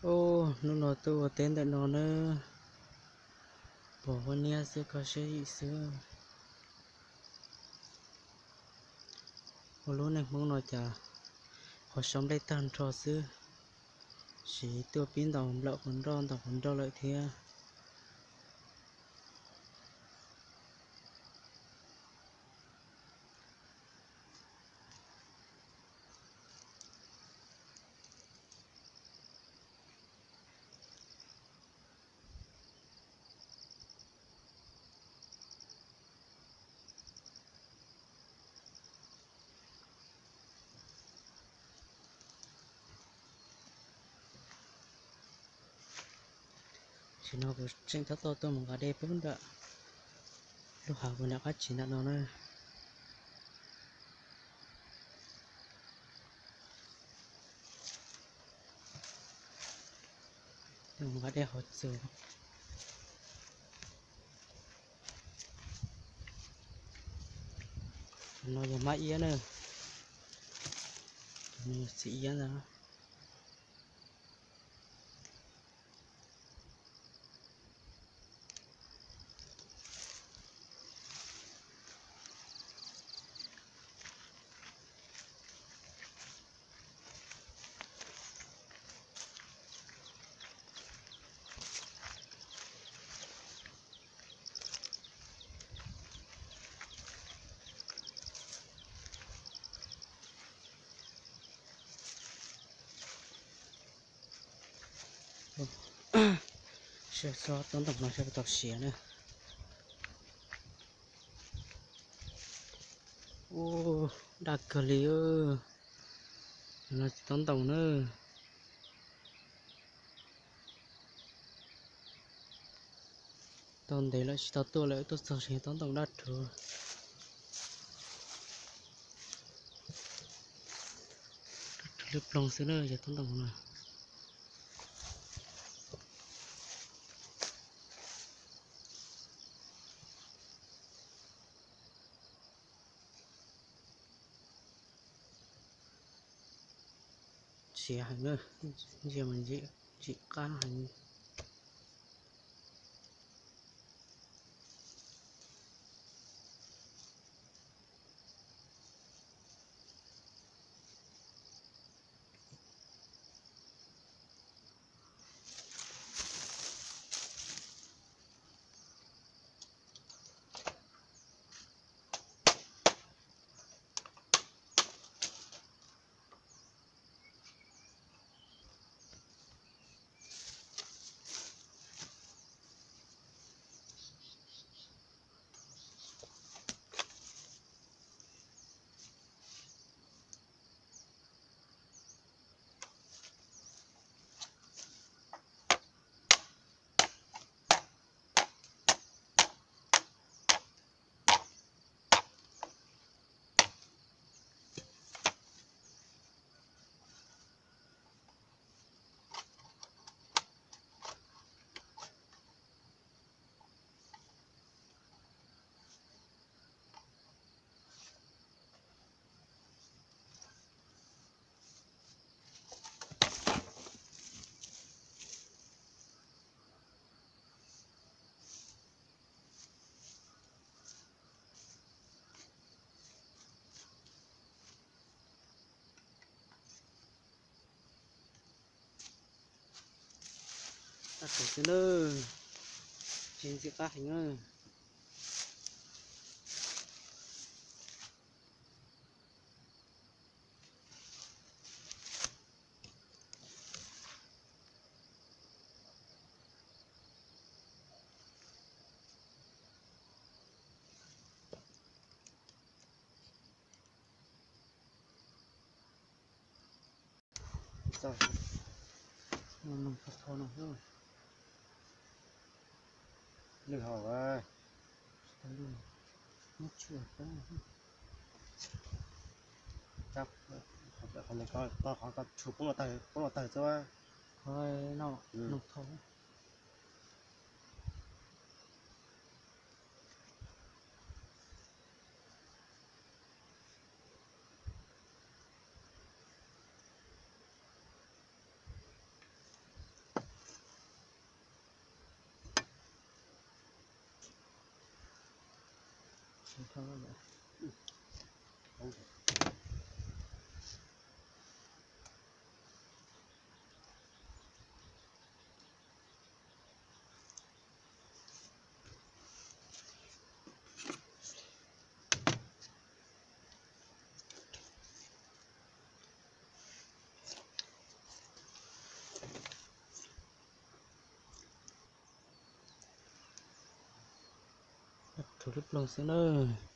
Ub, hnub no tuaj ua teb ntawm no nawb, pom huab niab xwb kho siab yim xwb. Ua lub neej Hmoob no cas qhov saub nplej tag nrho xwb, siv tuaj pib ntaus nplawm quav nroj ntaus quav nroj lawm thiab. Tam sim no kuv tseem tab tom tuaj mus nqa dej pem nram lub hav uas nram qab tsev nram no na. Tuaj mus nqa dej hauv txus. Cov no yog mab iab na. Cov no yog txiv iab ntag. Saib tsob taub ntoom no saib puas tau siav na. Ub, daj kawg li. Taub ntoom na. Tau ntev lawm tsis tau tuaj lawm, tuaj txog tseem taub ntoom daj rhuv. Daj rhuv liab ploog xwb na cov taub ntoom no. Siav heev na, ntsia mas ntsim qab heev. Tag tsev xwb na, tsis ntxim qab heev na. Lwj hauv, muab tshuaj, qhov ko tshuaj poob los tawg, poob los tawg xwb. Qhov no, no thau. Rau lub ploog xwb na.